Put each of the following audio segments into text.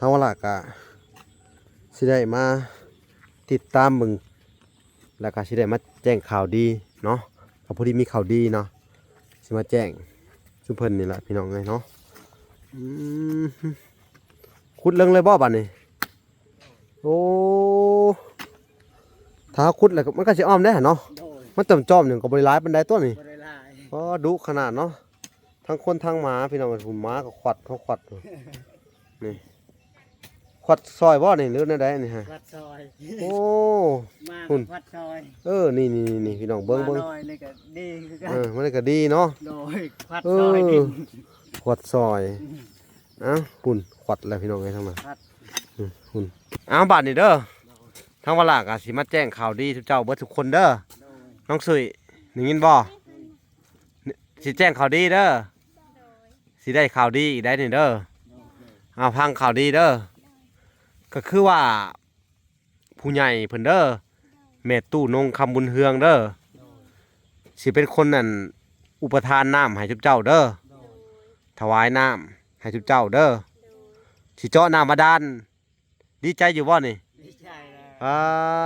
ເອົາລະ ກະຊິໄດ້ມາຕິດຕາມເບິ່ງ ແລ້ວກະຊິໄດ້ມາແຈ້ງຂ່າວດີເນາະ. ກະພໍດີມີຂ່າວດີເນາະ ຊິມາແຈ້ງຊຸມເພິ່ນນີ້ລະ ພີ່ນ້ອງເອີຍເນາະ. ອືມ ຂຸດເລິງເລີຍບໍ່ບາດນີ້? ໂອ້ ຖ້າເຮົາຂຸດແລ້ວມັນກໍຊິອ້ອມໄດ້ຫັ້ນເນາະ. ໂດຍ ມັນຈອມໆ ຫຍັງກໍບໍ່ໄດ້ຫຼາຍປານໃດຕົວນີ້. ບໍ່ໄດ້ຫຼາຍ ກໍດຸຂະໜາດເນາະ. ທັງຄົນທັງໝາ ພີ່ນ້ອງເອີຍ ໝາກໍຂວັດ ເຮົາຂວັດຢູ່ ນີ້ ຂວັດຊອຍບໍ່ນີ້ ຫຼືແນວໃດນີ້ຮະ? ຂວັດຊອຍ ໂອ້ ໝາກໍຂວັດຊອຍ. ເອີ ນີ້ໆໆ ພີ່ນ້ອງເບິ່ງ ໝາ ເບິ່ງ ນ້ອຍນີ້ກໍດີຄືກັນ. ເອີ ມັນກໍດີເນາະ. ໂດຍ ຂວັດຊອຍ ເອີ ຂວັດຊອຍ. ອືມ ເອົ້າ ພຸ້ນ ຂວັດແລ້ວ ພີ່ນ້ອງເອີຍ ທາງນັ້ນ ຂວັດ ອືມ ພຸ້ນ. ເອົາ ບາດນີ້ເດີ ໂດຍ ທາງວາລາກໍຊິມາແຈ້ງຂ່າວດີສູ່ເຈົ້າເບິດທຸກຄົນເດີ. ໂດຍ ນ້ອງສຸ້ຍ ໄດ້ຍິນບໍ່? ອືມ ຊິແຈ້ງຂ່າວດີເດີ ໂດຍ ຊິໄດ້ຂ່າວດີອີກໄດ໋ນີ້ເດີ. ໂດຍ ເອົາ ຟັງຂ່າວດີເດີ ກໍຄືວ່າ ຜູ້ໃຫຍ່ເພິ່ນເດີ ແມ່ຕູ້ນົງຄຳບຸນເຮືອງເດີ ໂດຍ ຊິເປັນຄົນນັ້ນ ອຸປະທານນ້ຳໃຫ້ຊຸມເຈົ້າເດີ ໂດຍ ຖວາຍນ້ຳໃຫ້ຊຸມເຈົ້າເດີ ໂດຍ ຊິເຈາະນ້ຳບາດານ. ດີໃຈຢູ່ບໍ່ນີ້? ດີໃຈແລ້ວ ອາ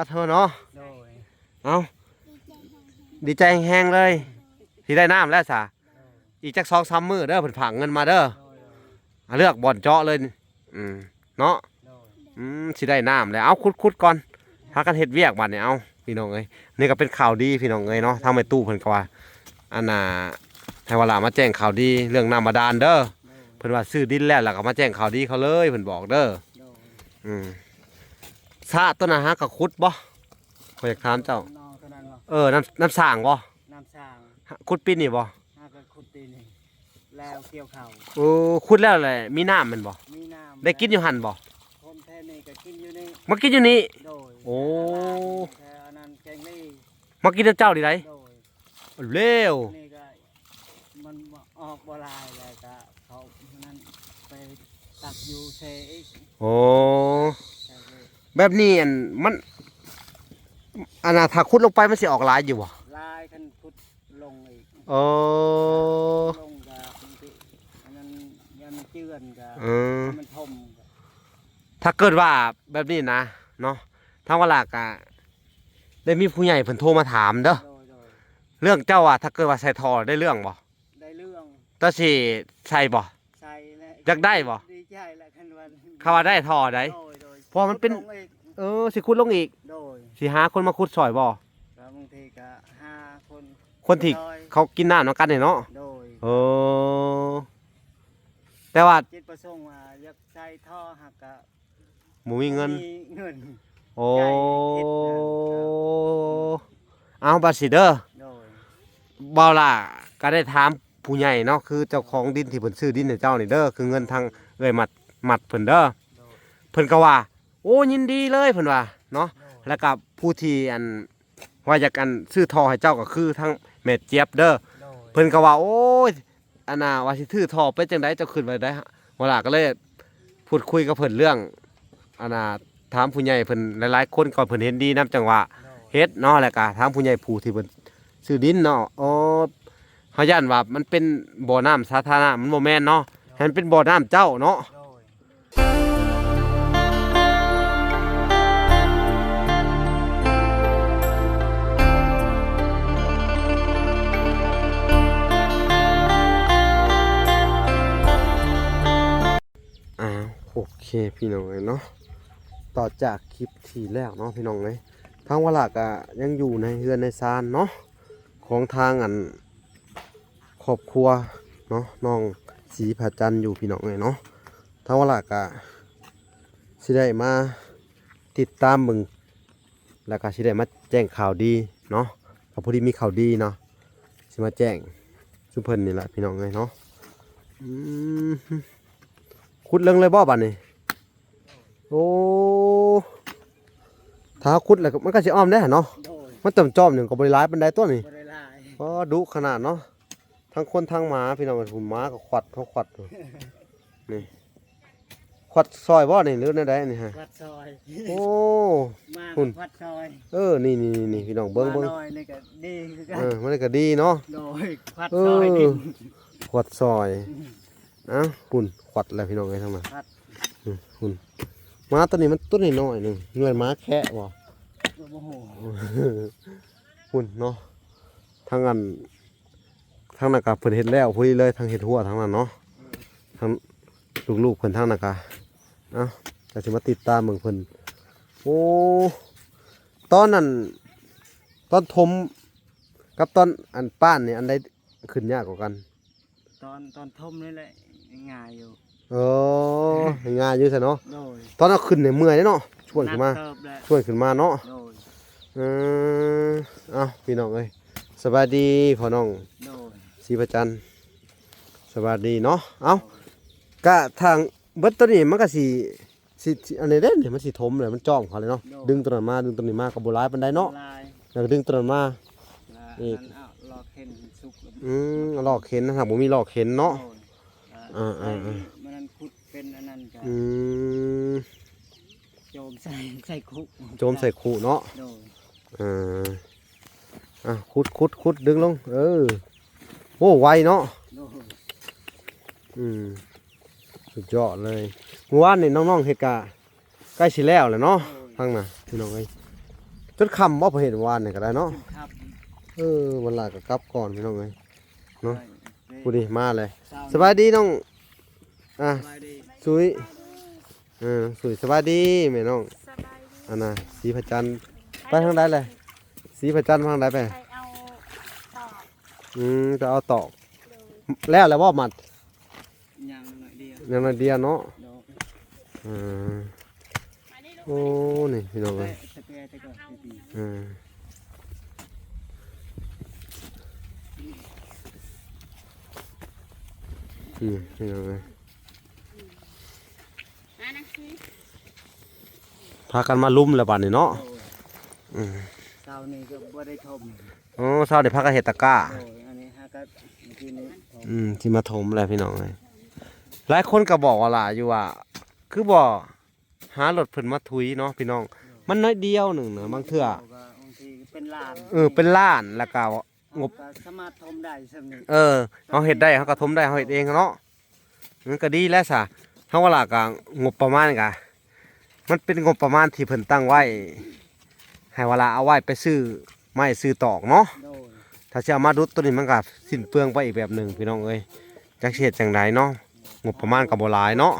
ໂທເນາະ. ໂດຍ ເອົ້າ ດີໃຈແຮງໆ ເລີຍ ຊິໄດ້ນ້ຳແລ້ວສະ. ໂດຍ ອີກຈັກສອງສາມມື້ເດີ ເພິ່ນຝາກເງິນມາເດີ. ໂດຍ ໂດຍ ອາ ເລືອກບ່ອນເຈາະເລີຍ. ອືມ ເນາະ. ໂດຍ ອືມ ຊິໄດ້ນ້ຳແລ້ວ. ເອົາ ຂຸດໆ ກ່ອນ ພາກັນເຮັດວຽກບາດນີ້. ເອົາ ພີ່ນ້ອງເອີຍ ນີ້ກໍເປັນຂ່າວດີ ພີ່ນ້ອງເອີຍເນາະ. ທາງແມ່ຕູ້ເພິ່ນກໍວ່າ ອັນນ່າ ໃຫ້ວາລາມາແຈ້ງຂ່າວດີເລື່ອງນ້ຳບາດານເດີ. ໂດຍ ເພິ່ນວ່າຊື້ດິນແລ້ວ ແລ້ວກໍມາແຈ້ງຂ່າວດີເຂົາເລີຍ ເພິ່ນບອກເດີ. ໂດຍ ອືມ ສະຕົວນັ້ນຫາກໍຂຸດບໍ່? ຂ້ອຍຢາກຖາມເຈົ້າ. ນ້ຳ ເອີ ນ້ຳ ນ້ຳສ້າງບໍ່? ນ້ຳສ້າງ ຫາ ຂຸດປີນີ້ບໍ່? ຫາກໍຂຸດປີນີ້ ແລ້ວກ່ຽວເຂົ້າ. ໂອ້ ຂຸດແລ້ວແຫຼະ ມີນ້ຳແມ່ນບໍ່? ມີນ້ຳ ໄດ້ກິນຢູ່ຫັ້ນບໍ່? ຄົນແຖວນີ້ກໍກິນຢູ່ນີ້ ມາກິນຢູ່ນີ້. ໂດຍ ໂອ້ ແຖວອັນນັ້ນແກງລີ ມາກິນນຳເຈົ້ານີ້ໃດ໋. ໂດຍ ເລວ ນີ້ກໍມັນອອກບໍ່ຫຼາຍ ແລ້ວກໍເຂົານັ້ນໄປຕັກຢູ່ເຊອີກ. ໂອ້ ແບບນີ້ ອັນ ມັນ ອັນນ່າ ຖ້າຂຸດລົງໄປມັນຊິອອກຫຼາຍຢູ່ບໍ່? ຫຼາຍ ຄັນຂຸດລົງອີກ. ໂອ້ ລົງກໍບາງທີອັນນັ້ນ ຢ້ານມັນເຈື່ອນກໍ ເອີ ມັນຖົ່ມ. ຖ້າເກີດວ່າແບບນີ້ນະເນາະ ທາງວາລາກະໄດ້ມີຜູ້ໃຫຍ່ເພິ່ນໂທມາຖາມເດີ. ໂດຍ ໂດຍ ເລື່ອງເຈົ້າວ່າ ຖ້າເກີດວ່າໃສ່ທໍ່ໄດ້ເລື່ອງບໍ່? ໄດ້ເລື່ອງ. ເຈົ້າຊິໃສ່ບໍ່? ໃສ່ແຫຼະ. ຢາກໄດ້ບໍ່? ດີໃຈແຫຼະ ຄັນວ່າ ຄັນວ່າໄດ້ທໍ່ໃດ໋. ໂດຍ ໂດຍ ເພາະວ່າມັນເປັນ ຂຸດລົງອີກ. ເອີ ຊິຂຸດລົງອີກ. ໂດຍ ຊິຫາຄົນມາຂຸດຊ່ອຍບໍ່? ກໍບາງທີກໍຫາຄົນ ຄົນທີ່ເຂົາກິນນ້ຳນຳກັນນີ້ເນາະ. ໂດຍ ເອີ ແຕ່ວ່າ ຈິດປະສົງວ່າຢາກໃສ່ທໍ່ ຫາກກະ ບໍ່ມີເງິນ ບໍ່ມີເງິນ. ໂອ້ ໃຈຄິດນະ. ເອົາ ບາດຊິເດີ ໂດຍ ບ່າວຫຼ້າກໍໄດ້ຖາມຜູ້ໃຫຍ່ເນາະ ຄືເຈົ້າຂອງດິນທີ່ເພິ່ນຊື້ດິນໃຫ້ເຈົ້ານີ້ເດີ ຄືເງິນທາງເອື້ອຍມັດ ມັດເພິ່ນເດີ. ໂດຍ ເພິ່ນກໍວ່າ ໂອ້ ຍິນດີເລີຍ ເພິ່ນວ່າເນາະ. ໂດຍ ແລ້ວກໍຜູ້ທີ່ ອັນ ວ່າຢາກ ອັນ ຊື້ທໍ່ໃຫ້ເຈົ້າກໍຄືທາງແມ່ຈຽບເດີ. ໂດຍ ເພິ່ນກໍວ່າ ໂອ້ຍ ອັນນ່າ ວ່າຊິຖືທໍ່ໄປຈັ່ງໃດ ເຈົ້າຄິດວ່າໃດ? ວາລາກໍເລີຍພູດຄຸຍກັບເພິ່ນເລື່ອງ ອັນນ່າ ຖາມຜູ້ໃຫຍ່ເພິ່ນຫຼາຍໆຄົນ ກໍເພິ່ນເຫັນດີນຳ ຈັ່ງວ່າ ໂດຍ ເຮັດເນາະ. ແລ້ວກໍທາງຜູ້ໃຫຍ່ຜູ້ທີ່ເພິ່ນຊື້ດິນເນາະ ໂອ້ ເຮົາຢ້ານວ່າມັນເປັນບໍ່ນ້ຳສາທາລະນະ ມັນບໍ່ແມ່ນເນາະ. ໂດຍ ໃຫ້ມັນເປັນບໍ່ນ້ຳເຈົ້າເນາະ. ໂດຍ ອ່າ ໂອເຄ ພີ່ນ້ອງເອີຍເນາະ ຕໍ່ຈາກຄລິບທີ່ແລ້ວເນາະ ພີ່ນ້ອງເອີຍ ທາງວາລາກະຍັງຢູ່ໃນເຮືອນໃນຊານເນາະ ຂອງທາງ ອັນ ຄອບຄົວເນາະ ນ້ອງສີຜາຈັນຢູ່ ພີ່ນ້ອງເອີຍເນາະ. ທາງວາລາກະຊິໄດ້ມາຕິດຕາມເບິ່ງ ແລ້ວກະຊິໄດ້ມາແຈ້ງຂ່າວດີເນາະ ກໍພໍດີມີຂ່າວດີເນາະ ຊິມາແຈ້ງຊຸມເພິ່ນນີ້ແຫຼະ ພີ່ນ້ອງເອີຍເນາະ. ອືມ ຂຸດເລິງເລີຍບໍ່ບາດນີ້? ໂອ້ ຖ້າເຮົາຂຸດແລ້ວມັນກໍຊິອ້ອມໄດ້ຫັ້ນເນາະ. ໂດຍ ມັນຈອມໆ ຫຍັງກໍບໍ່ໄດ້ຫຼາຍປານໃດຕົວນີ້. ບໍ່ໄດ້ຫຼາຍ ອໍ ດຸຂະໜາດເນາະ ທັງຄົນທັງໝາ ພີ່ນ້ອງເອີຍ ໝາກໍຂວັດ ເຮົາຂວັດຢູ່ ນີ້ ຂວັດຊອຍບໍ່ນີ້ ຫຼືແນວໃດນີ້ຮະ? ຂວັດຊອຍ ໂອ້ ໝາກໍຂວັດຊອຍ ເອີ ນີ້ໆໆ ພີ່ນ້ອງເບິ່ງ ໝາ ເບິ່ງ ນ້ອຍນີ້ກໍດີຄືກັນ ເອີ ມັນກໍດີເນາະ. ໂດຍ ຂວັດຊອຍ ເອີ ຂວັດຊອຍ ອືມ ເອົ້າ ພຸ້ນ ຂວັດແລ້ວ ພີ່ນ້ອງເອີຍ ທາງນັ້ນ ຂວັດ ອືມ ພຸ້ນ ໝາຕົວນີ້ມັນຕົວນ້ອຍໆໜຶ່ງ ແມ່ນໝາແຄະບໍ່? ກໍບໍ່ຮູ້ ພຸ້ນເນາະ ທາງອັນ ທາງນັ້ນກະເພິ່ນເຮັດແລ້ວພໍດີເລີຍ ທາງເຮັດຮົ້ວທາງນັ້ນເນາະ ທາງລູກໆເພິ່ນທາງນັ້ນກະ ເອົ້າ ກະຊິມາຕິດຕາມເບິ່ງເພິ່ນ. ໂອ້ ຕອນນັ້ນ ຕອນຖົມກັບຕອນອັນປ້ານນີ້ ອັນໃດຂຶ້ນຍາກກວ່າກັນ? ຕອນ ຕອນຖົມນີ້ແຫຼະງ່າຍຢູ່. ເອີ ງ່າຍຢູ່ຊະເນາະ. ໂດຍ ຕອນເຮົາຂຶ້ນນີ້ເມື່ອຍເດ້ເນາະ ຊວນຂຶ້ນມາ ໜັກເຕີບແຫຼະ ຊວນຂຶ້ນມາເນາະ. ໂດຍ ເອີ ເອົ້າ ພີ່ນ້ອງເອີຍ ສະບາຍດີພໍ່ນ້ອງ. ໂດຍ ສີພະຈັນ ສະບາຍດີເນາະ. ເອົ້າ ໂດຍ ກະທາງເບິດໂຕນີ້ມັນກະຊິ ຊິ ຊິ ອັນນີ້ເດ້ນີ້ ມັນຊິຖົມແລ້ວ ມັນຈ້ອງເຂົາເລີຍເນາະ. ໂດຍ ດຶງໂຕນັ້ນມາ ດຶງໂຕນີ້ມາ ກໍບໍ່ຫຼາຍປານໃດເນາະ. ບໍ່ຫຼາຍ ແລ້ວກໍດຶງໂຕນັ້ນມາ ລະ ອີກ ອັນນັ້ນ ເອົາລອກເຂັນສຸກແລ້ວ. ອືມ ລອກເຂັນ ຫາກບໍ່ມີລອກເຂັນເນາະ. ໂດຍ ອ່າໆໆ ໃສ່ ມັນນັ້ນຂຸດເປັນອັນນັ້ນກະ ອືມ ໂຈມໃສ່ ໃສ່ຄຸ ໂຈມໃສ່ຄຸເນາະ. ໂດຍ ເອີ ອ່ະ ຂຸດ ຂຸດ ຂຸດ ດຶງລົງ ເອີ ໂອ້ ໄວເນາະ. ໂດຍ ອືມ ສຸດຍອດເລີຍ. ມື້ວານນີ້ນ້ອງໆເຮັດກະໃກ້ຊິແລ້ວແລ້ວເນາະ. ໂດຍ ທາງໜ້າ ພີ່ນ້ອງເອີຍ ຈົນຄ່ຳບໍ່ ເພິ່ນເຮັດວານນີ້ກໍໄດ້ເນາະ. ຈົນຄ່ຳ ເອີ ວັນລະກໍກັບກ່ອນ ພີ່ນ້ອງເອີຍເນາະ. ໂດຍ ຜູ້ນີ້ມາແລ້ວ ສະບາຍດີນ້ອງ ອ່າ ສະບາຍດີ ສຸຍ ເອີ ນ້ອງສຸຍ ສະບາຍດີແມ່ນ້ອງ. ສະບາຍດີ ອັນນ່າ ສີພະຈັນ ໄປທາງໃດແຫຼະ? ສີພະຈັນ ໄປທາງໃດໄປ? ໄປເອົາຕອກ. ອືມ ໄປເອົາຕອກ. ໂດຍ ແລ້ວແລ້ວບໍ່ມັດ? ຍັງໜ້ອຍດຽວ ຍັງໜ້ອຍດຽວເນາະ. ໂດຍ ເອີ ໂອ້ ນີ້ພີ່ນ້ອງເອີຍ ແຕ່ ແຕ່ ແຕ່ກໍ ເອີ ນີ້ພີ່ນ້ອງເອີຍ ມານຳຊິ ພາກັນມາລຸມແລ້ວບາດນີ້ເນາະ. ໂດຍ ອືມ ເຊົ້ານີ້ກໍບໍ່ໄດ້ຖົມ. ອໍ ເຊົ້ານີ້ພາກັນເຮັດຕະກ້າ. ໂດຍ ອັນນີ້ຫາກໍມື້ກີ້ນີ້ຖົມ. ອືມ ຊິມາຖົມແລ້ວພີ່ນ້ອງເອີຍ. ຫຼາຍຄົນກໍບອກວ່າຫຼາຍຢູ່ວ່າ ຄືບໍ່ຫາລົດເພິ່ນມາຖຸຍເນາະພີ່ນ້ອງ. ໂດຍ ມັນໜ້ອຍດຽວໜຶ່ງນະ ບາງເທື່ອ ກໍບາງທີເປັນລ້ານ. ເອີ ເປັນລ້ານ ແລ້ວກໍ ງົບ ເຮົາກໍສາມາດຖົມໄດ້ສ່ຳນີ້. ເອີ ເຮົາເຮັດໄດ້ ເຮົາກໍຖົມໄດ້ ເຮົາເຮັດເອງເນາະ. ມັນກໍດີແຫຼະຊະ ເຮົາວ່າລະກໍງົບປະມານກໍ ມັນເປັນງົບປະມານທີ່ເພິ່ນຕັ້ງໄວ້ ໃຫ້ວ່າລະເອົາໄວ້ໄປຊື້ໄມ້ຊື້ຕອກເນາະ. ໂດຍ ຖ້າຊິເອົາມາດຸດໂຕນີ້ ມັນກໍສິ້ນເປືອງໄປອີກແບບໜຶ່ງ ພີ່ນ້ອງເອີຍ ຈັກຊິເຮັດຈັ່ງໃດເນາະ. ງົບປະມານກໍບໍ່ຫຼາຍເນາະ.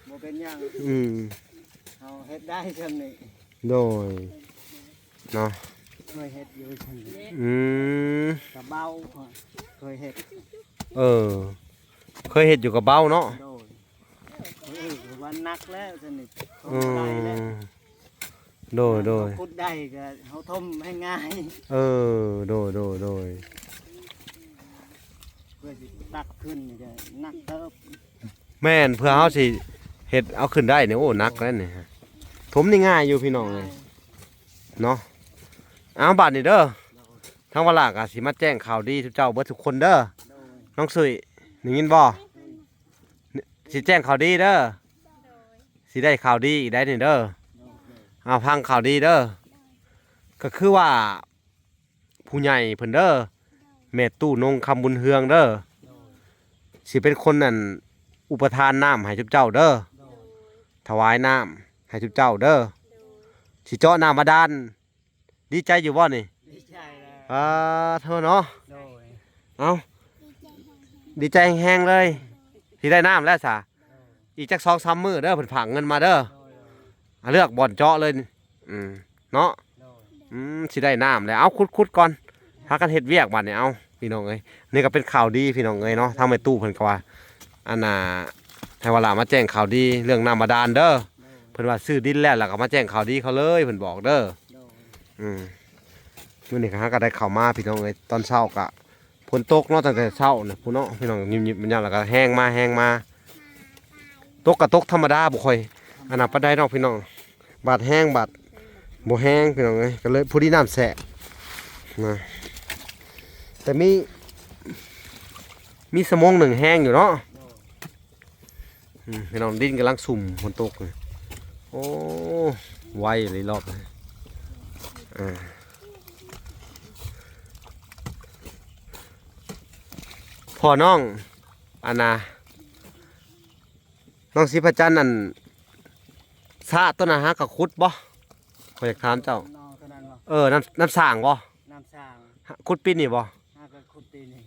ບໍ່ເປັນຫຍັງ. ອືມ ເຮົາເຮັດໄດ້ສ່ຳນີ້. ໂດຍ ເນາະ ເຄີຍເຮັດຢູ່. ອືມ ກະເບົາ ເຄີຍເຮັດ. ເອີ ເຄີຍເຮັດຢູ່ກະເບົາເນາະ. ໂດຍ ເອີ ວ່າໜັກແລ້ວຊະນີ້. ອືມ ໂດຍ ໂດຍ ເຮົາຂຸດໄດ້ກໍເຮົາຖົມໃຫ້ງ່າຍ. ເອີ ໂດຍ ໂດຍ ໂດຍ ເພື່ອຊິຕັກຂຶ້ນນີ້ກໍໜັກເຕີບ. ແມ່ນ ເພື່ອເຮົາຊິເຮັດເອົາຂຶ້ນໄດ້ນີ້ ໂອ້ ໜັກແລ້ວນີ້. ຖົມນີ້ງ່າຍຢູ່ພີ່ນ້ອງເອີຍ ເນາະ. ເອົາ ບາດນີ້ເດີ ທາງວາລາກໍຊິມາແຈ້ງຂ່າວດີສູ່ເຈົ້າເບິດທຸກຄົນເດີ. ໂດຍ ນ້ອງສຸຍ ໄດ້ຍິນບໍ່? ຊິແຈ້ງຂ່າວດີເດີ ຊິໄດ້ຂ່າວດີອີກໄດ໋ນີ້ເດີ. ໂດຍ ເອົາ ຟັງຂ່າວດີເດີ ກໍຄືວ່າ ຜູ້ໃຫຍ່ເພິ່ນເດີ ແມ່ຕູ້ນົງຄຳບຸນເຮືອງເດີ ໂດຍ ຊິເປັນຄົນ ອັນ ອຸປະທານນ້ຳໃຫ້ຊຸມເຈົ້າເດີ ໂດຍ ຖວາຍນ້ຳໃຫ້ຊຸມເຈົ້າເດີ ໂດຍ ຊິເຈາະນ້ຳບາດານ. ດີໃຈຢູ່ບໍ່ນີ້? ດີໃຈແລ້ວ. ອາ ໂທເນາະ. ໂດຍ ເອົ້າ ດີໃຈແຮງໆເລີຍ ຊິໄດ້ນ້ຳແລ້ວສະ. ໂດຍ ອີກຈັກສອງສາມມື້ເດີ ເພິ່ນຝາກເງິນມາເດີ. ໂດຍ ໂດຍ ອາ ເລືອກບ່ອນເຈາະເລີຍ. ອືມ ເນາະ. ໂດຍ ອືມ ຊິໄດ້ນ້ຳແລ້ວ. ເອົາ ຂຸດໆກ່ອນ ພາກັນເຮັດວຽກບາດນີ້. ເອົາ ພີ່ນ້ອງເອີຍ ນີ້ກໍເປັນຂ່າວດີ ພີ່ນ້ອງເອີຍເນາະ. ທາງແມ່ຕູ້ເພິ່ນກໍວ່າ ອັນນ່າ ໃຫ້ວາລາມາແຈ້ງຂ່າວດີເລື່ອງນ້ຳບາດານເດີ. ໂດຍ ເພິ່ນວ່າຊື້ດິນແລ້ວ ແລ້ວກໍມາແຈ້ງຂ່າວດີເຂົາເລີຍ ເພິ່ນບອກເດີ. ໂດຍ ອືມ ມື້ນີ້ກໍຫາກໍໄດ້ເຂົ້າມາ ພີ່ນ້ອງເອີຍ. ຕອນເຊົ້າກໍ ຝົນຕົກເນາະ ຕັ້ງແຕ່ເຊົ້ານະ ພຸ້ນເນາະ ພີ່ນ້ອງ. ຍິບໆ ຍາມແລ້ວກໍແຮງມາ ແຮງມາ. ຕົກກໍຕົກທຳມະດາ ບໍ່ຄ່ອຍອັນນັ້ນປານໃດເນາະ ພີ່ນ້ອງ. ບາດແຮງ ບາດບໍ່ແຮງ ພີ່ນ້ອງເອີຍ. ກໍເລີຍພໍດີນ້ຳແຊະນະ ແຕ່ມີ ມີຊົ່ວໂມງໜຶ່ງແຮງຢູ່ເນາະ. ອືມ ພີ່ນ້ອງ ດິນກຳລັງຊຸ່ມ ຝົນຕົກ. ໂອ້ ໄວອີ່ຫຼີລອບນີ້. ອ່າ ພໍ່ນ້ອງ ອັນນ່າ ນ້ອງສີພະຈັນ ອັນ ສະຕົວນັ້ນຫາກໍຂຸດບໍ່? ຂ້ອຍຢາກຖາມເຈົ້າ. ນ້ອງຕົວນັ້ນບໍ່? ເອີ ນ້ຳ ນ້ຳສ້າງບໍ່? ນ້ຳສ້າງ. ຫາ ຂຸດປີນີ້ບໍ່? ຫາກໍຂຸດປີນີ້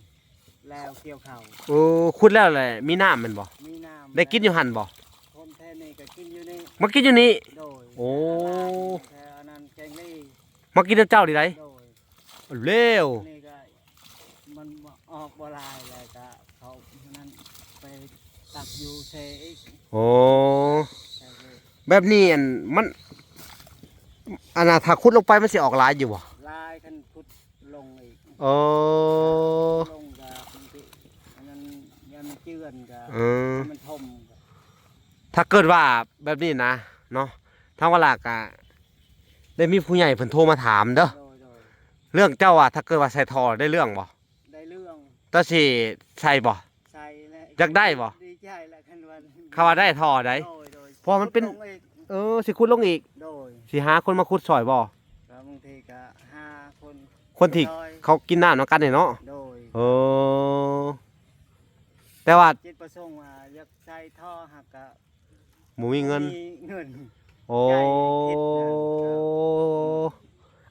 ແລ້ວກ່ຽວເຂົ້າ. ໂອ້ ຂຸດແລ້ວແຫຼະ ມີນ້ຳແມ່ນບໍ່? ມີນ້ຳ. ໄດ້ກິນຢູ່ຫັ້ນບໍ່? ຄົນແຖວນີ້ກໍກິນຢູ່ນີ້. ມາກິນຢູ່ນີ້? ໂດຍ. ໂອ້ ແຖວນັ້ນແກງລີ. ມາກິນນຳເຈົ້ານີ້ໃດ? ໂດຍ. ແລ້ວ ນີ້ກໍມັນອອກບໍ່ຫຼາຍ ແລ້ວກໍເຂົານັ້ນໄປຕັກຢູ່ເຊອີກ. ໂອ້ ແບບນີ້ ອັນ ມັນ ອັນນ່າ ຖ້າຂຸດລົງໄປມັນຊິອອກຫຼາຍຢູ່ບໍ່? ຫຼາຍ ຄັນຂຸດລົງອີກ. ໂອ້ ລົງກໍມັນຊິ ອັນນັ້ນ ຍາມມັນເຈື່ອນກໍ ເອີ ມັນຖົມ. ຖ້າເກີດວ່າແບບນີ້ນະເນາະ ທາງວາລາກະໄດ້ມີຜູ້ໃຫຍ່ເພິ່ນໂທມາຖາມເດີ. ໂດຍ ໂດຍ. ເລື່ອງເຈົ້າວ່າ ຖ້າເກີດວ່າໃສ່ທໍ່ໄດ້ເລື່ອງບໍ່? ໄດ້ເລື່ອງ. ເຈົ້າຊິໃສ່ບໍ່? ໃສ່ແຫຼະ. ຢາກໄດ້ບໍ່? ດີໃຈແຫຼະ ຄັນວ່າ ຄັນວ່າໄດ້ທໍ່ໃດ. ໂດຍ ໂດຍ. ເພາະວ່າມັນເປັນ ຂຸດລົງອີກ. ເອີ ຊິຂຸດລົງອີກ. ໂດຍ. ຊິຫາຄົນມາຂຸດຊ່ອຍບໍ່? ກໍບາງທີກໍຫາຄົນ ຄົນທີ່ ຊ່ອຍ ເຂົາກິນນ້ຳນຳກັນນີ້ເນາະ. ໂດຍ. ເອີ ແຕ່ວ່າ ຈິດປະສົງວ່າຢາກໃສ່ທໍ່ ຫາກກະ ບໍ່ມີເງິນ ບໍ່ມີເງິນ. ໂອ້ ໃຈຄິດນັ້ນ.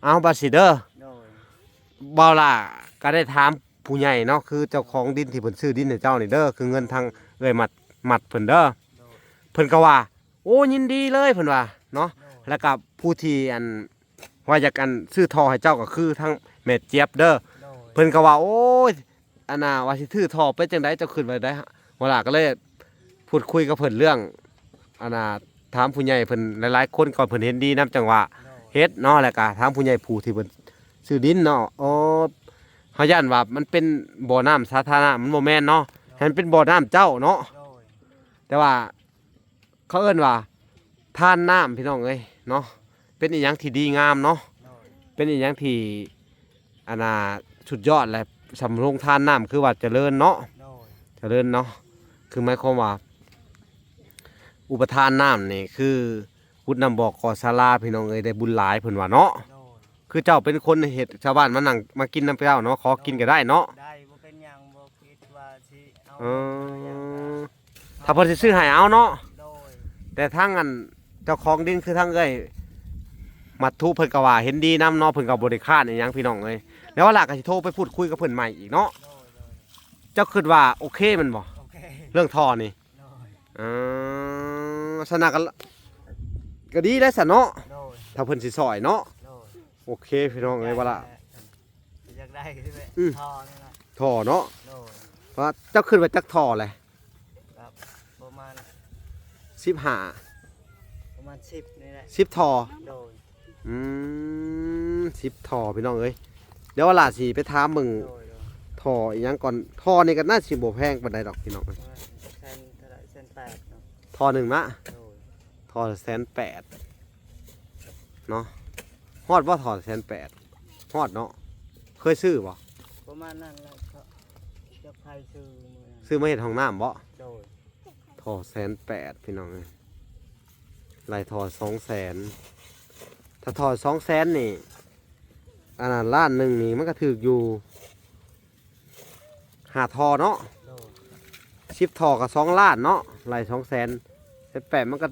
ເອົາ ບາດຊິເດີ. ໂດຍ. ບ່າວຫຼ້າກໍໄດ້ຖາມຜູ້ໃຫຍ່ເນາະ ຄືເຈົ້າຂອງດິນທີ່ເພິ່ນຊື້ດິນໃຫ້ເຈົ້ານີ້ເດີ ຄືເງິນທາງເອື້ອຍມັດ ມັດເພິ່ນເດີ. ໂດຍ. ເພິ່ນກໍວ່າ ໂອ້ ຍິນດີເລີຍ ເພິ່ນວ່າເນາະ. ໂດຍ. ແລ້ວກໍຜູ້ທີ່ ອັນ ວ່າຢາກ ອັນ ຊື້ທໍ່ໃຫ້ເຈົ້າກໍຄືທາງແມ່ຈຽບເດີ. ໂດຍ. ເພິ່ນກໍວ່າ ໂອ້ຍ ອັນນ່າ ວ່າຊິຊື້ທໍ່ເປັນຈັ່ງໃດ ເຈົ້າຄິດວ່າໃດ? ຫົວໜ້າກໍເລີຍພູດຄຸຍກັບເພິ່ນເລື່ອງ ອັນນ່າ ຖາມຜູ້ໃຫຍ່ເພິ່ນຫຼາຍໆຄົນກ່ອນ ເພິ່ນເຫັນດີນຳ ຈັ່ງວ່າ ໂດຍ ເຮັດເນາະ. ແລ້ວກໍຖາມຜູ້ໃຫຍ່ຜູ້ທີ່ເພິ່ນຊື້ດິນເນາະ. ໂອ້ ເຮົາຢ້ານວ່າມັນເປັນບໍ່ນ້ຳສາທາລະນະ ມັນບໍ່ແມ່ນເນາະ. ໂດຍ. ໃຫ້ມັນເປັນບໍ່ນ້ຳເຈົ້າເນາະ. ໂດຍ. ແຕ່ວ່າ ເຂົາເອີ້ນວ່າທານນ້ຳ ພີ່ນ້ອງເອີຍເນາະ ເປັນອີ່ຫຍັງທີ່ດີງາມເນາະ. ໂດຍ. ເປັນອີ່ຫຍັງທີ່ ອັນນ່າ ສຸດຍອດ ແລະ ສຳໂຮງທານນ້ຳ ຄືວ່າຈະເລີນເນາະ. ໂດຍ. ຈະເລີນເນາະ ຄືໝາຍຄວາມວ່າ ອຸປະທານນ້ຳນີ້ ຄືຂຸດນ້ຳບໍ່ ກໍ່ສາລາ ພີ່ນ້ອງເອີຍ ໄດ້ບຸນຫຼາຍ ເພິ່ນວ່າເນາະ. ໂດຍ. ຄືເຈົ້າເປັນຄົນເຮັດ ຊາວບ້ານມານັ່ງມາກິນນຳເຈົ້າເນາະ ຂໍກິນກໍໄດ້ເນາະ. ໄດ້ ບໍ່ເປັນຫຍັງ ບໍ່ຄິດວ່າຊິເອົາ ເອີ ຫຍັງ. ຖ້າເພິ່ນຊິຊື້ໃຫ້ເອົາເນາະ. ໂດຍ. ແຕ່ທາງ ອັນ ເຈົ້າຂອງດິນ ຄືທາງເອື້ອຍມັດທຸ ເພິ່ນກໍວ່າເຫັນດີນຳເນາະ ເພິ່ນກໍບໍ່ໄດ້ຄ້ານອີ່ຫຍັງ ພີ່ນ້ອງເອີຍ. ແລ້ວວາລາກໍຊິໂທໄປພູດຄຸຍກັບເພິ່ນໃໝ່ອີກເນາະ. ໂດຍ ໂດຍ. ເຈົ້າຄິດວ່າໂອເຄແມ່ນບໍ່? ໂອເຄ ເລື່ອງທໍ່ນີ້. ໂດຍ. ເອີ ຊັ້ນນະກໍ ກໍດີແລ້ວຊັ້ນເນາະ. ໂດຍ. ຖ້າເພິ່ນຊິຊ່ອຍເນາະ. ໂດຍ. ໂອເຄ ພີ່ນ້ອງເອີຍ ວ່າລະ ຢາກໄດ້ຄືແບບ ອືມ ທໍ່ນີ້ນະ ທໍ່ເນາະ. ໂດຍ. ວ່າເຈົ້າຄິດວ່າຈັກທໍ່ແຫຼະ? ກໍປະມານສິບຫ້າ ປະມານສິບນີ້ແຫຼະ ສິບທໍ່. ໂດຍ. ອືມ ສິບທໍ່ ພີ່ນ້ອງເອີຍ ດຽວວາລາຊິໄປຖາມເບິ່ງ. ໂດຍ ໂດຍ. ທໍ່ອີ່ຫຍັງກ່ອນ ທໍ່ນີ້ກໍໜ້າຊິບໍ່ແພງປານໃດດອກ ພີ່ນ້ອງເອີຍ. ແສນເທົ່າໃດ? ແສນແປດເນາະ ທໍ່ໜຶ່ງນະ. ໂດຍ. ທໍ່ແສນແປດເນາະ ຮອດບໍ່? ທໍ່ແສນແປດ ຮອດເນາະ. ເຄີຍຊື້ບໍ່? ປະມານນັ້ນແຫຼະ ເຂົາ ຈັກໃຜຊື້ມື້ນັ້ນ ຊື້ມາເຮັດຫ້ອງນ້ຳບໍ່? ໂດຍ. ທໍ່ແສນແປດ ພີ່ນ້ອງເອີຍ ໄລ່ທໍ່ສອງແສນ. ຖ້າທໍ່ສອງແສນນີ້ ອັນນັ້ນ ລ້ານໜຶ່ງນີ້ ມັນກໍຖືກຢູ່ ຫ້າທໍ່ເນາະ. ໂດຍ. ສິບທໍ່ກໍສອງລ້ານເນາະ ໄລ່ສອງແສນ ແສນແປດ ມັນກໍ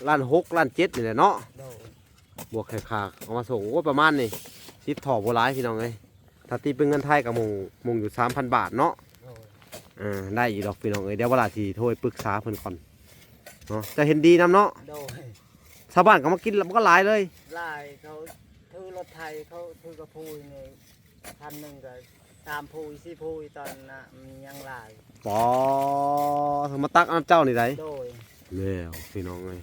ລ້ານຫົກ ລ້ານເຈັດນີ້ແຫຼະເນາະ. ໂດຍ. ບວກໃຫ້ຄ່າເອົາມາສົ່ງ ໂອ້ຍ ປະມານນີ້ ສິບທໍ່ບໍ່ຫຼາຍ ພີ່ນ້ອງເອີຍ. ຖ້າຕີເປັນເງິນໄທກໍມົງ ມົງຢູ່ສາມພັນບາດເນາະ. ໂດຍ. ເອີ ໄດ້ຢູ່ດອກ ພີ່ນ້ອງເອີຍ ດຽວວາລາຊິໂທໄປປຶກສາເພິ່ນກ່ອນເນາະ. ເຈົ້າເຫັນດີນຳເນາະ. ໂດຍ. ຊາວບ້ານກໍມາກິນ ມັນກໍຫຼາຍເລີຍ. ຫຼາຍ ເຂົາຖືລົດໄຖ ເຂົາຖືກະພູນີ້ ຄັນໜຶ່ງກໍສາມພູສີ່ພູ ຕອນນະ ມັນຍັງຫຼາຍ. ປໍ ເພິ່ນມາຕັກເອົານຳເຈົ້ານີ້ໃດ໋. ໂດຍ. ແລ້ວ ພີ່ນ້ອງເອີຍ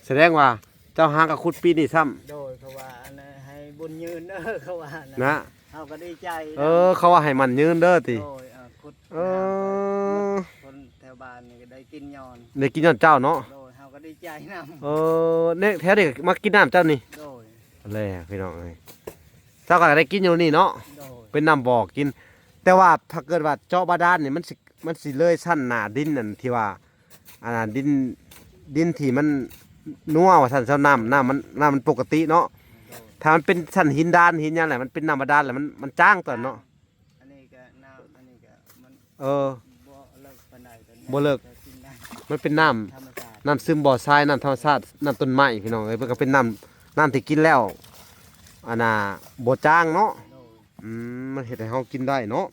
ສະແດງວ່າເຈົ້າຫາກໍຂຸດປີນີ້ຊ້ຳ. ໂດຍ. ເຂົາວ່າອັນນັ້ນໃຫ້ບຸນຍືນເດີ ເຂົາວ່ານະ ນະ ເຮົາກໍດີໃຈ. ເອີ ເຂົາວ່າໃຫ້ໝັ້ນຍືນເດີຕິ. ໂດຍ. ເອີ ເອີ ຄົນແຖວບ້ານນີ້ກໍໄດ້ກິນຍ້ອນ ໄດ້ກິນຍ້ອນເຈົ້າເນາະ. ໂດຍ. ເຮົາກໍດີໃຈນຳ. ເອີ ໃນແຖວນີ້ກໍມາກິນນ້ຳເຈົ້ານີ້. ໂດຍ. ແລ້ວ ພີ່ນ້ອງເອີຍ ເຈົ້າກໍໄດ້ກິນຢູ່ນີ້ເນາະ. ໂດຍ. ເປັນນ້ຳບໍ່ກິນ ແຕ່ວ່າຖ້າເກີດວ່າເຈາະບາດານນີ້ ມັນຊິ ມັນຊິເລີຍຊັ້ນໜ້າດິນ ອັນທີ່ວ່າ ອັນນັ້ນ ດິນ ດິນທີ່ມັນນົວວ່າຊັ້ນຊະ ນ້ຳ ນ້ຳມັນ ນ້ຳມັນປົກກະຕິເນາະ. ໂດຍ. ຖ້າມັນເປັນຊັ້ນຫີນດານ ຫີນຫຍັງແຫຼະ ມັນເປັນນ້ຳບາດານແຫຼະ ມັນ ມັນຈາງຕົວເນາະ. ອັນນີ້ກໍນ້ຳ ອັນນີ້ກໍມັນ ເອີ ບໍ່ເລິກປານໃດ ກໍ ບໍ່ເລິກ ກໍກິນໄດ້ ມັນເປັນນ້ຳ ທຳມະຊາດ. ນ້ຳຊຶມບໍ່ຊາຍ ນ້ຳທຳມະຊາດ ນ້ຳຕົ້ນໄມ້ພີ່ນ້ອງເອີຍ ເພິ່ນກໍເປັນນ້ຳ ນ້ຳທີ່ກິນແລ້ວ ອັນນ່າ ບໍ່ຈາງເນາະ. ໂດຍ ອືມ ມັນເຮັດໃຫ້ເຮົາກິນໄດ້ເນາະ.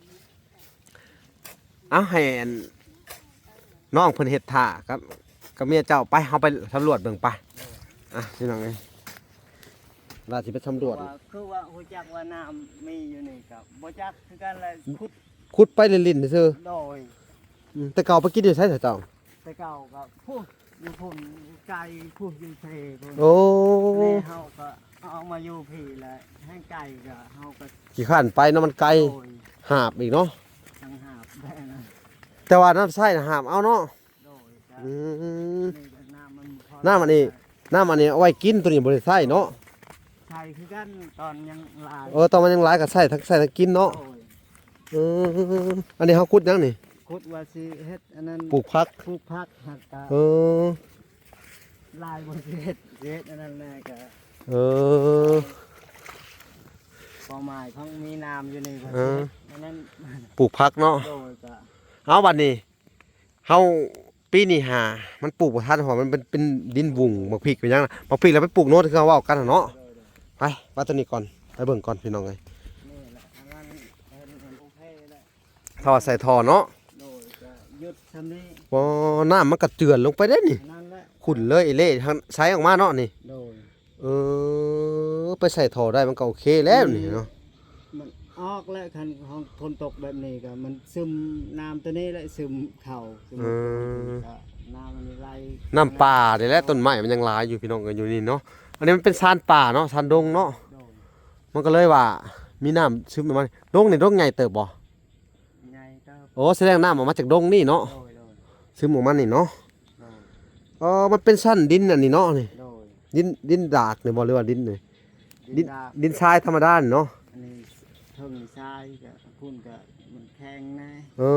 ເອົາ ໃຫ້ອັນ ນ້ອງເພິ່ນເຮັດຖ້າກັບ ກັບເມຍເຈົ້າ ໄປ ເຮົາໄປສຳຫຼວດເບິ່ງໄປ. ອ່ະ ພີ່ນ້ອງເອີຍ ວ່າຊິໄປສຳຫຼວດ ຄືວ່າ ຄືວ່າຮູ້ຈັກວ່ານ້ຳມີຢູ່ນີ້ກໍບໍ່ຈັກຄືກັນແຫຼະ ຂຸດ ຂຸດໄປຫຼິ້ນໆຊື່. ໂດຍ ອືມ ແຕ່ເກົ່າໄປກິນຢູ່ໃສເຈົ້າ? ແຕ່ເກົ່າກໍພຸ້ນ ຢູ່ພຸ້ນ ໄກພຸ້ນ ຢູ່ເຊພຸ້ນ. ໂອ້ ອັນນີ້ເຮົາກໍເອົາມາຢູ່ພີ້ແຫຼະ ແຮ່ງໄກກໍເຮົາກໍຂີ້ຄ້ານໄປເນາະ ມັນໄກ. ໂດຍ ຫາບອີກເນາະ ຕ້ອງຫາບແບບນັ້ນ ແຕ່ວ່ານ້ຳໃຊ້ນະຫາບເອົາເນາະ. ໂດຍ ອືມ ນີ້ກໍນ້ຳມັນບໍ່ພໍ ນ້ຳອັນນີ້ ນ້ຳອັນນີ້ເອົາໄວ້ກິນ ໂຕນີ້ບໍ່ໄດ້ໃຊ້ເນາະ. ໃຊ້ຄືກັນຕອນຍັງຫຼາຍ. ເອີ ຕອນມັນຍັງຫຼາຍກໍໃຊ້ທັງໃຊ້ທັງກິນເນາະ. ໂດຍ ເອີ ອັນນີ້ເຮົາຂຸດຫຍັງນີ້? ຂຸດວ່າຊິເຮັດອັນນັ້ນ ປູກຜັກ ປູກຜັກ ຫາກະ ເອີ ຫຼາຍບໍ່ຊິເຮັດ ຊິເຮັດອັນນັ້ນແດ່ກະ ເອີ ເປົ້າໝາຍຂອງມີນ້ຳຢູ່ນີ້ກໍ ເອີ ຊິເຮັດອັນນັ້ນ ປູກຜັກເນາະ. ໂດຍ ກະ ເອົາ ບັດນີ້ ເຮົາ ປີນີ້ຫາມັນປູກບໍ່ທັນ ເພາະວ່າມັນເປັນ ເປັນດິນວຸ້ງ ໝາກພິກເປັນຫຍັງນະ ໝາກພິກແລ້ວໄປປູກໂນດ ຄືເຮົາເວົ້າກັນຫັ້ນເນາະ. ໂດຍ ໂດຍ ໄປ ໄປຕົວນີ້ກ່ອນ ໄປເບິ່ງກ່ອນພີ່ນ້ອງເອີຍ. ນີ້ແຫຼະ ອັນນັ້ນເຫັນ ເຫັນໂອເຄແລ້ວ ຖ້າວ່າໃສ່ທໍ່ເນາະ. ໂດຍ ກໍຢຸດຊ່ຳນີ້. ບໍ່ ນ້ຳມັນກະເຈື່ອນລົງໄປເດ້ນີ້ ອັນນັ້ນແຫຼະ ຂຸ້ນເລີຍເອເລ່ ໃສ່ອອກມາເນາະນີ້. ໂດຍ ເອີ ໄປໃສ່ທໍ່ໄດ້ມັນກໍໂອເຄແລ້ວນີ້ເນາະ. ມັນອອກແລ້ວ ຄັນຂອງຝົນຕົກແບບນີ້ກໍມັນຊຶມນ້ຳຕົວນີ້ແຫຼະ ຊຶມເຂົ້າ ຊຶມ ເອີ ກໍນ້ຳມັນໄຫຼ ນ້ຳປ່ານີ້ແຫຼະ ຕົ້ນໄມ້ມັນຍັງຫຼາຍຢູ່ພີ່ນ້ອງເອີຍ ຢູ່ນີ້ເນາະ. ອັນນີ້ມັນເປັນຊານປ່າເນາະ ຊານດົງເນາະ. ໂດຍ ມັນກໍເລີຍວ່າມີນ້ຳຊຶມອອກມາ. ດົງນີ້ດົງໃຫຍ່ເຕີບບໍ່? ໃຫຍ່ເຕີບ. ໂອ້ ສະແດງນ້ຳອອກມາຈາກດົງນີ້ເນາະ. ໂດຍ ໂດຍ ຊຶມອອກມານີ້ເນາະ. ໂດຍ ເອີ ມັນເປັນຊັ້ນດິນອັນນີ້ເນາະນີ້. ໂດຍ ດິນ ດິນດາກນີ້ບໍ່ ຫຼືວ່າດິນນີ້? ດິນ ດິນດາກ ດິນຊາຍທຳມະດານີ້ເນາະ. ອັນນີ້ເທິງຊາຍ ກໍພຸ້ນກໍມັນແຂງແດ່. ເອີ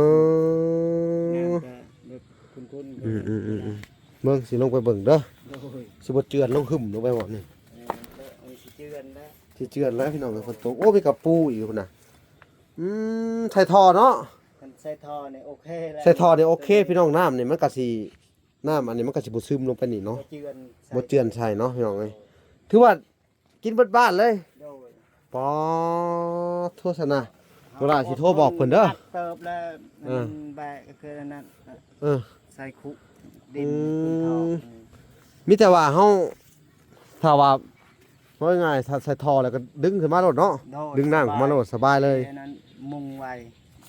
ນ້ຳກໍແບບຂຸ້ນໆ ອືມໆໆ ເບິ່ງ ຊິລົງໄປເບິ່ງເດີ. ໂດຍ ຊິບໍ່ເຈື່ອນລົງຫຶ້ມລົງໄປບໍ່ນີ້? ເອີ ມັນກໍ ມັນຊິເຈື່ອນແລ້ວ ຊິເຈື່ອນແລ້ວພີ່ນ້ອງເອີຍ ຝົນຕົກ. ໂອ້ ມີກະປູອີກພຸ້ນນະ. ອືມ ໃສ່ທໍ່ເນາະ ຄັນໃສ່ທໍ່ນີ້ໂອເຄແລ້ວ ໃສ່ທໍ່ນີ້ໂອເຄພີ່ນ້ອງ. ນ້ຳນີ້ມັນກະຊິ ນ້ຳອັນນີ້ມັນກະຊິບໍ່ຊຶມລົງໄປນີ້ເນາະ ບໍ່ເຈື່ອນໃສ່ ບໍ່ເຈື່ອນໃສ່ເນາະພີ່ນ້ອງເອີຍ. ໂດຍ ຖືວ່າກິນເບິດບ້ານເລີຍ. ໂດຍ ປາໂທສະນະ ເວລາຊິໂທບອກເພິ່ນເດີ. ເຕີບແລ້ວ ເອີ ມັນແບກຄືອັນນັ້ນ ເອີ ໃສ່ຄຸດິນ ອືມ ມີແຕ່ວ່າເຮົາ ຖ້າວ່າ ເວົ້າງ່າຍໆ ຖ້າໃສ່ທໍ່ແລ້ວກໍດຶງຂຶ້ນມາໂລດເນາະ. ໂດຍ ດຶງນ້ຳຂຶ້ນມາໂລດ ສະບາຍເລີຍ ອັນນັ້ນມຸງໄວ້.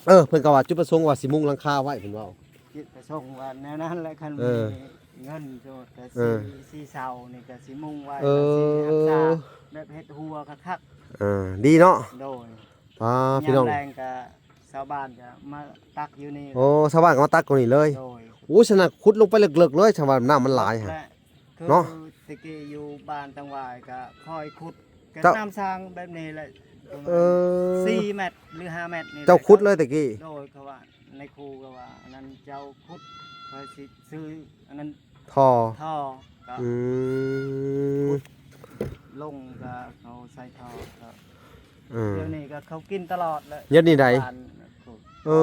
ເອີ ເພິ່ນກໍວ່າຈຸດປະສົງວ່າຊິມຸງຫຼັງຄາໄວ້ ເພິ່ນເວົ້າ. ຈຸດປະສົງວ່າແນວນັ້ນແຫຼະ ຄັນ ເອີ ມີເງິນໂຕ ກໍ ເອີ ສີ່ ສີ່ເສົານີ້ກໍຊິມຸງໄວ້ ເອີ ກໍຊິຮັກສາແບບເຮັດຮົ້ວຄັກໆ. ເອີ ດີເນາະ. ໂດຍ ປາ ພີ່ນ້ອງ ຍາມແລງກໍຊາວບ້ານກໍມາຕັກຢູ່ນີ້. ໂອ້ ຊາວບ້ານກໍມາຕັກຢູ່ນີ້ເລີຍ. ໂດຍ ໂອ້ ສະນັ້ນຂຸດລົງໄປເລິກໆເລີຍ ຖ້າວ່ານ້ຳມັນຫຼາຍຫັ້ນ ແລະ ຄື ເນາະ ແຕ່ກີ້ຢູ່ບ້ານຕັງຫວາຍກໍຄ່ອຍຂຸດ ກໍ ເຈົ້າ ນ້ຳສ້າງແບບນີ້ແຫຼະ ເອີ ປະມານສີ່ແມັດ ຫຼື ຫ້າແມັດນີ້ແຫຼະ. ເຈົ້າຂຸດເລີຍແຕ່ກີ້? ໂດຍ ເຂົາວ່າ ໃນຄູກໍວ່າ ອັນນັ້ນເຈົ້າຂຸດ ຂ້ອຍຊິຊື້ອັນນັ້ນ ທໍ່ ທໍ່ກໍ ອືມ ຂຸດລົງກໍເຂົາໃສ່ທໍ່ກໍ ເອີ ດຽວນີ້ກໍເຂົາກິນຕະຫຼອດແຫຼະ. ດຽວນີ້ໃດ? ບ້ານ ເອີ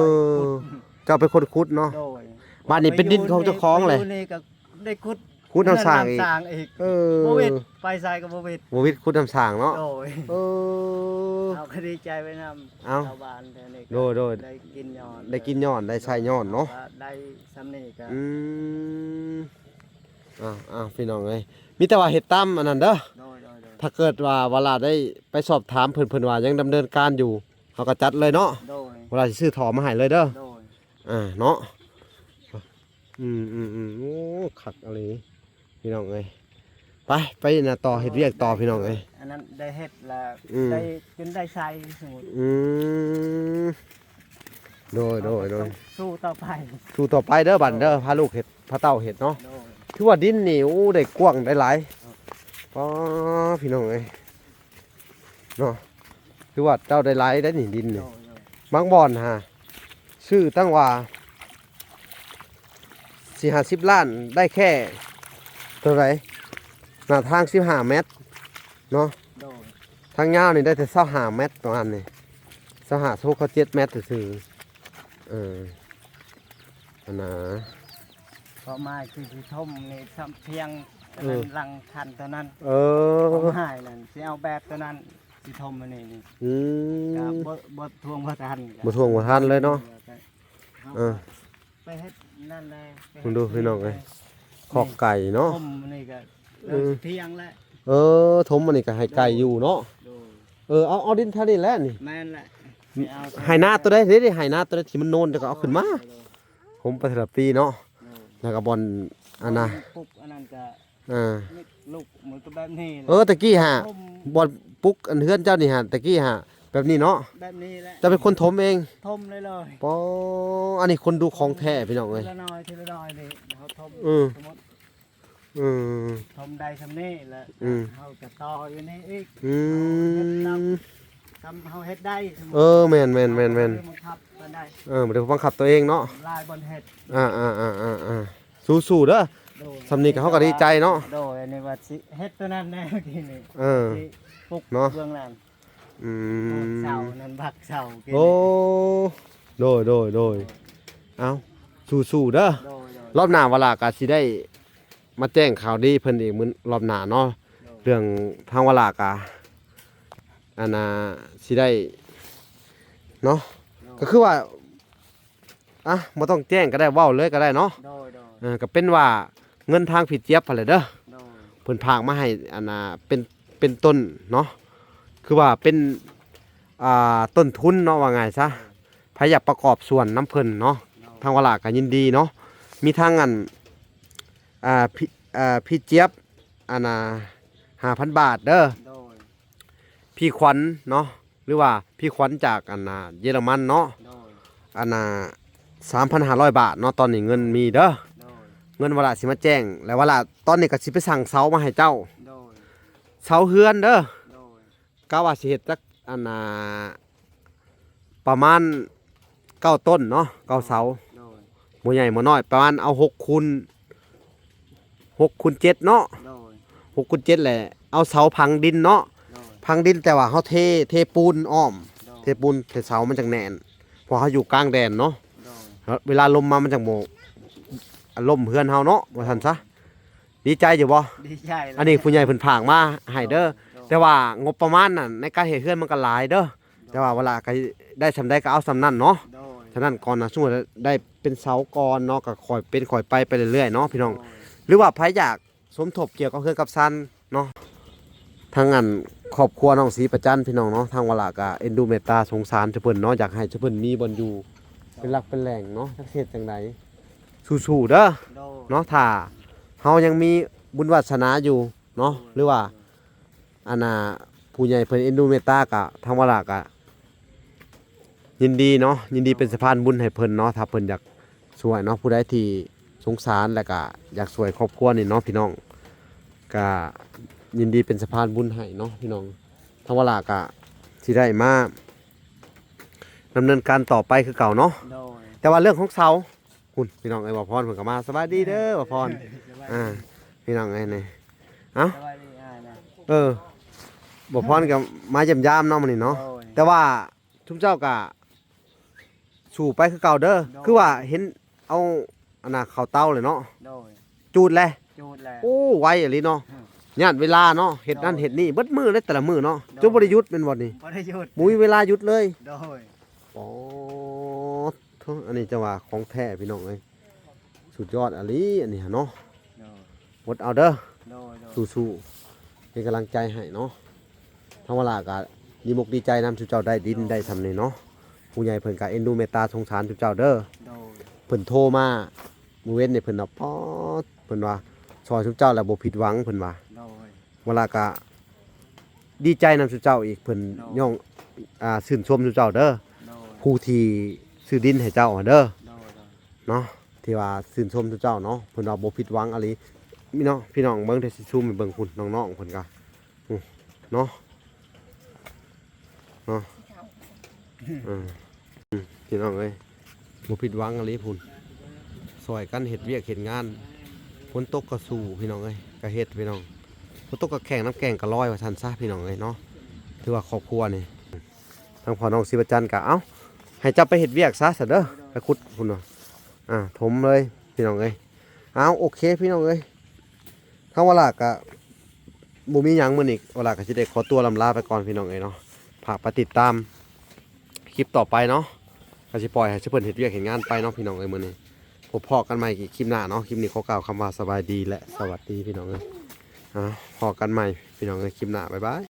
ເຈົ້າເປັນຄົນຂຸດເນາະ. ໂດຍ ບ້ານນີ້ເປັນດິນຂອງເຈົ້າຂອງແຫຼະ ໄປຢູ່ນີ້ກໍໄດ້ຂຸດ ຂຸດນ້ຳສ້າງອີກ ນ້ຳສ້າງອີກ. ເອີ ບໍ່ວິດ ໄປໃສກໍບໍ່ວິດ ບໍ່ວິດ ຂຸດນ້ຳສ້າງເນາະ. ໂດຍ ເອີ ເຮົາກໍດີໃຈໄປນຳ ເອົ້າ ຊາວບ້ານແຖວນີ້. ໂດຍໆ ໄດ້ກິນຍ້ອນ ໄດ້ກິນຍ້ອນ ໄດ້ໃຊ້ຍ້ອນເນາະ ກໍໄດ້ຊ່ຳນີ້ກໍ ອືມ ອ້າວໆ ພີ່ນ້ອງເອີຍ ມີແຕ່ວ່າເຮັດຕາມອັນນັ້ນເດີ. ໂດຍໆໆ ຖ້າເກີດວ່າເວລາໄດ້ໄປສອບຖາມເພິ່ນ ເພິ່ນວ່າຍັງດຳເນີນການຢູ່ ເຮົາກໍຈັດເລີຍເນາະ. ໂດຍ ເວລາຊິຊື້ທໍ່ມາໃຫ້ເລີຍເດີ. ໂດຍ ອ່າ ເນາະ ອືມໆໆ ໂອ້ ຄັກອີ່ຫຼີພີ່ນ້ອງເອີຍ. ໄປ ໄປນະ ຕໍ່ເຮັດວຽກຕໍ່ພີ່ນ້ອງເອີຍ. ອັນນັ້ນໄດ້ເຮັດແລ້ວ ອືມ ໄດ້ ຈົນໄດ້ໃຊ້ ສົມມຸດ ອືມ ໂດຍໆໆ ຕ້ອງສູ້ຕໍ່ໄປ ສູ້ຕໍ່ໄປເດີບັດເດີ ພາລູກເຮັດ ພາເຕົ້າເຮັດເນາະ. ໂດຍ ຖືວ່າດິນນີ້ ໂອ້ ໄດ້ກວ້າງໄດ້ຫຼາຍ. ອໍ ພີ່ນ້ອງເອີຍ ເນາະ ຄືວ່າເຈົ້າໄດ້ຫຼາຍໄດ໋ນີ້ ດິນນີ້. ໂດຍໆ ບາງບ່ອນຫາຊື້ຕັ້ງວ່າສີ່ຫ້າສິບລ້ານ ໄດ້ແຄ່ເທົ່າໃດ ໜ້າທາງສິບຫ້າແມັດເນາະ. ໂດຍ ທາງຍາວນີ້ໄດ້ແຕ່ຊາວຫ້າແມັດປະມານນີ້ ຊາວຫ້າ ຊາວຫົກ ຊາວເຈັດແມັດຊື່ໆ. ເອີ ຫັ້ນນະ ຄວາມໝາຍຄືຊິຖົມນີ້ສ່ຳພຽງ ເອີ ນັ້ນຫຼັງຄັນເທົ່ານັ້ນ. ເອີ ຄວາມໝາຍນັ້ນຊິເອົາແບບຕົວນັ້ນ ຊິຖົມອັນນີ້ນີ້ ອືມ ກໍບໍ່ ບໍ່ທວງບໍ່ທັນ ບໍ່ທວງບໍ່ທັນເລີຍເນາະ. ເອີ ໄປເຮັດນັ້ນແຫຼະ ເບິ່ງດູພີ່ນ້ອງເອີຍ ຄອກໄກ່ເນາະ. ຖົມນີ້ກໍເລີ່ມ ເອີ ຊິພຽງແລ້ວ. ເອີ ຖົມອັນນີ້ກໍໃຫ້ໄກ່ຢູ່ເນາະ. ໂດຍ ເອີ ເອົາ ເອົາດິນແຖວນີ້ແຫຼະນີ້. ແມ່ນແຫຼະ ໃຫ້ນາຕົວໃດເດ້ ໃຫ້ນາຕົວໃດທີ່ມັນໂນນ ແລ້ວກໍເອົາຂຶ້ນມາ. ໂດຍ ຖົມໄປເທື່ອລະປີເນາະ. ໂດຍ ແລ້ວກໍບ່ອນອັນນະ ປຸກອັນນັ້ນກໍ ອ່າ ລູກມັນກໍແບບນີ້ແຫຼະ. ເອີ ຕະກີ້ຫາ ຖົມ ບ່ອນປຸກອັນເຮືອນເຈົ້ານີ້ຫາ ຕະກີ້ຫາແບບນີ້ເນາະ. ແບບນີ້ແຫຼະ ເຈົ້າເປັນຄົນຖົມເອງ? ຖົມເລີຍໆ. ປໍ ອັນນີ້ຄົນດຸຂອງແທ້ພີ່ນ້ອງເອີຍ. ທີລະໜ້ອຍ ທີລະໜ້ອຍນີ້ເຮົາຖົມ. ອືມ ສົມມຸດ ອືມ ຖົມໄດ້ສ່ຳນີ້ແຫຼະ. ອືມ ເຮົາກໍຕໍ່ຢູ່ນີ້ອີກ. ອືມ ເຮົາເຮັດຕາມ ຕາມເຮົາເຮັດໄດ້. ເອີ ແມ່ນໆໆໆ ເຮົາບໍ່ໄດ້ບັງຄັບປານໃດ. ເອີ ບໍ່ໄດ້ບັງຄັບຕົວເອງເນາະ. ຫຼາຍບ່ອນເຮັດ. ອ່າໆໆໆ ສູ້ໆເດີ. ໂດຍ ສ່ຳນີ້ກໍເຮົາກໍດີໃຈເນາະ. ໂດຍ ອັນນີ້ວ່າຊິເຮັດຕົວນັ້ນແນ່ ເມື່ອກີ້ນີ້. ເອີ ຊິປຸກເນາະ ເບື້ອງນັ້ນ. ອືມ ເສົານັ້ນບັກເສົາ. ໂອ້ ໂດຍໆໆ ເອົ້າ ສູ້ໆເດີ. ໂດຍໆ ລອບໜ້າວາລາກໍຊິໄດ້ມາແຈ້ງຂ່າວດີເພິ່ນອີກມື້ລອບໜ້າເນາະ. ໂດຍ ເລື່ອງທາງວາລາກໍ ອັນນ່າ ຊິໄດ້ເນາະ. ໂດຍ ກໍຄືວ່າ ອ່ະ ບໍ່ຕ້ອງແຈ້ງກໍໄດ້ ເວົ້າເລີຍກໍໄດ້ເນາະ. ໂດຍໆ ເອີ ກໍເປັນວ່າເງິນທາງພີ່ຈຽບຫັ້ນແຫຼະເດີ. ໂດຍ ເພິ່ນຝາກມາໃຫ້ ອັນນ່າ ເປັນ ເປັນຕົ້ນເນາະ ຄືວ່າເປັນ ອ່າ ຕົ້ນທຶນເນາະ ວ່າງ່າຍຊະ. ໂດຍ ໃຜຢາກປະກອບສ່ວນນຳເພິ່ນເນາະ. ໂດຍ ທາງວາລາກໍຍິນດີເນາະ. ມີທັງອັນ ອ່າ ພີ່ ອ່າ ພີ່ຈຽບ ອັນນ່າ ຫ້າພັນບາດເດີ. ໂດຍ ພີ່ຂວັນເນາະ ຫຼືວ່າພີ່ຂວັນຈາກ ອັນນ່າ ເຢຍລະມັນເນາະ. ໂດຍ ອັນນ່າ ສາມພັນຫ້າຮ້ອຍບາດເນາະ. ຕອນນີ້ເງິນມີເດີ. ໂດຍ ເງິນວາລາຊິມາແຈ້ງ ແລ້ວວາລາຕອນນີ້ກໍຊິໄປສັ່ງເສົາມາໃຫ້ເຈົ້າ. ໂດຍ ເສົາເຮືອນເດີ. ໂດຍ ກະວ່າຊິເຮັດຈັກ ອັນນ່າ ປະມານເກົ້າຕົ້ນເນາະ ເກົ້າເສົາ. ໂດຍ ບໍ່ໃຫຍ່ບໍ່ນ້ອຍ ປະມານເອົາຫົກຄູນ ຫົກຄູນເຈັດເນາະ. ໂດຍ ຫົກຄູນເຈັດແຫຼະ ເອົາເສົາຝັງດິນເນາະ. ໂດຍ ຝັງດິນ ແຕ່ວ່າເຮົາເທ ເທປູນອ້ອມ. ໂດຍ ເທປູນ ເທເສົາມັນຈັ່ງແໜ້ນ ເພາະເຮົາຢູ່ກາງແດນເນາະ. ໂດຍ ເວລາລົມມາມັນຈັ່ງບໍ່ລົ້ມເຮືອນເຮົາເນາະ ວ່າຊັ້ນຊະ. ດີໃຈຢູ່ບໍ່? ດີໃຈແລ້ວ ອັນນີ້ຜູ້ໃຫຍ່ເພິ່ນຝາກມາໃຫ້ເດີ. ໂດຍ ໂດຍ ແຕ່ວ່າງົບປະມານນັ້ນໃນການເຮັດເຮືອນມັນກໍຫຼາຍເດີ. ແຕ່ວ່າວາລາກໍໄດ້ສ່ຳໃດກໍເອົາສ່ຳນັ້ນເນາະ. ໂດຍ ສະນັ້ນກ່ອນນະ ສົມມຸດໄດ້ເປັນເສົາກ່ອນເນາະ ກໍຄ່ອຍເປັນຄ່ອຍໄປ ໄປເລື້ອຍໆເນາະພີ່ນ້ອງ. ໂດຍ ຫຼືວ່າໃຜຢາກສົມທົບກ່ຽວກັບເຮືອນກັບຊານເນາະ ທາງອັນຄອບຄົວນ້ອງສີປະຈັນພີ່ນ້ອງເນາະ ທາງວາລາກໍເອັນດູເມດຕາສົງສານເຈົ້າເພິ່ນເນາະ ຢາກໃຫ້ເຈົ້າເພິ່ນມີບ່ອນຢູ່ເປັນຫຼັກເປັນແຫຼ່ງເນາະ. ຈັກຊິເຮັດຈັ່ງໃດ ສູ້ໆເດີ. ໂດຍ ເນາະ ຖ້າເຮົາຍັງມີບຸນວາສະໜາຢູ່ເນາະ. ໂດຍ ຫຼືວ່າ ໂດຍ ອັນນ່າ ຜູ້ໃຫຍ່ເພິ່ນເອັນດູເມດຕາກະ ທາງວາລາກະຍິນດີເນາະ ຍິນດີເປັນສະພານບຸນໃຫ້ເພິ່ນເນາະ ຖ້າເພິ່ນຢາກຊ່ວຍເນາະ. ຜູ້ໃດທີ່ສົງສານ ແລະກະຢາກຊ່ວຍຄອບຄົວນີ້ເນາະພີ່ນ້ອງ ກະຍິນດີເປັນສະພານບຸນໃຫ້ເນາະພີ່ນ້ອງ. ທາງວາລາກະຊິໄດ້ມາດຳເນີນການຕໍ່ໄປຄືເກົ່າເນາະ. ໂດຍ ແຕ່ວ່າເລື່ອງຂອງເສົາ ພຸ້ນ ພີ່ນ້ອງເອີຍ ບ່າວພອນເພິ່ນກໍມາ. ສະບາຍດີເດີບ່າວພອນ. ສະບາຍດີ ອ່າ ພີ່ນ້ອງເອີຍນີ້ ເອົ້າ ສະບາຍດີອ້າຍນະ. ເອີ ບ່າວພອນກໍມາຢ້ຽມຢາມເນາະມື້ນີ້ເນາະ. ໂດຍ ແຕ່ວ່າຊຸມເຈົ້າກໍສູ້ໄປຄືເກົ່າເດີ. ໂດຍ ຄືວ່າເຫັນເອົາອັນນ່າເຂົ້າເຕົາເລີຍເນາະ. ໂດຍ ຈູດແລ້ວ ຈູດແລ້ວ. ໂອ້ ໄວອີ່ຫຼີເນາະ. ອືມ ຍາດເວລາເນາະ ເຮັດນັ້ນ ໂດຍ ເຮັດນີ້ເບິດມື້ເລີຍ ແຕ່ລະມື້ເນາະ. ໂດຍ ຈົນບໍ່ໄດ້ຢຸດແມ່ນບໍ່ນີ້? ບໍ່ໄດ້ຢຸດ ບໍ່ມີເວລາຢຸດເລີຍ. ໂດຍ ໂອ້ ໂທ້ ອັນນີ້ຈັ່ງວ່າຂອງແທ້ພີ່ນ້ອງເອີຍ ສຸດຍອດອີ່ຫຼີອັນນີ້ຫັ້ນເນາະ. ໂດຍ ອົດເອົາເດີ. ໂດຍໆ ສູ້ໆ ເປັນກຳລັງໃຈໃຫ້ເນາະ. ທາງວາລາກໍດີອົກດີໃຈນຳ ຊຸມເຈົ້າໄດ້ດິນໄດ້ຊ່ຳນີ້ເນາະ. ຜູ້ໃຫຍ່ເພິ່ນກໍເອັນດູເມດຕາສົງສານຊຸມເຈົ້າເດີ. ໂດຍ ເພິ່ນໂທມາມື້ເວັນນີ້ ເພິ່ນວ່າ ປອດ ເພິ່ນວ່າຊ່ອຍຊຸມເຈົ້າແລ້ວບໍ່ຜິດຫວັງ ເພິ່ນວ່າ. ໂດຍ ວາລາກະດີໃຈນຳຊຸມເຈົ້າອີກ ເພິ່ນ ໂດຍ ຍ້ອງ ອ່າ ຊື່ນຊົມຊຸມເຈົ້າເດີ. ໂດຍ ຜູ້ທີ່ຊື້ດິນໃຫ້ເຈົ້າເດີ. ໂດຍໆ ເນາະ ທີ່ວ່າຊື່ນຊົມຊຸມເຈົ້າເນາະ ເພິ່ນວ່າບໍ່ຜິດຫວັງອີ່ຫຼີ. ມີເນາະ ພີ່ນ້ອງເບິ່ງ ເດຊິຊູມໃຫ້ເບິ່ງພຸ້ນ ນ້ອງໆເພິ່ນກະ ເນາະ ເນາະ ເອີ ອືມ ພີ່ນ້ອງເອີຍ ບໍ່ຜິດຫວັງອີ່ຫຼີພຸ້ນ. ຊ່ອຍກັນເຮັດວຽກເຮັດງານ ຝົນຕົກກໍສູ້ພີ່ນ້ອງເອີຍ ກໍເຮັດພີ່ນ້ອງ. ຝົນຕົກກໍແຂງ ນ້ຳແກງກໍລອຍ ວ່າຊັ້ນຊະພີ່ນ້ອງເອີຍເນາະ. ຖືວ່າຄອບຄົວນີ້ ທາງພໍ່ນ້ອງສີປະຈັນກໍ ເອົ້າ ໃຫ້ເຈົ້າໄປເຮັດວຽກຊະ ຊັ້ນເດີ ໄປຂຸດພຸ້ນເນາະ. ອ່າ ຖົມເລີຍພີ່ນ້ອງເອີຍ. ເອົາ ໂອເຄພີ່ນ້ອງເອີຍ ທາງວາລາກະບໍ່ມີຫຍັງ ມື້ນີ້ວາລາກະຊິໄດ້ຂໍຕົວລ່ຳລາໄປກ່ອນພີ່ນ້ອງເອີຍເນາະ. ຝາກໄປຕິດຕາມຄລິບຕໍ່ໄປເນາະ ກະຊິປ່ອຍໃຫ້ເພິ່ນເຮັດວຽກເຮັດງານໄປເນາະພີ່ນ້ອງເອີຍ. ມື້ນີ້ພົບພໍ້ກັນໃໝ່ອີກຄລິບໜ້າເນາະ. ຄລິບນີ້ຂໍກ່າວຄຳວ່າສະບາຍດີ ແລະ ສະຫວັດດີພີ່ນ້ອງເອີຍ. ອາ ພໍ້ກັນໃໝ່ພີ່ນ້ອງເອີຍ ຄລິບໜ້າ ບາຍບາຍ.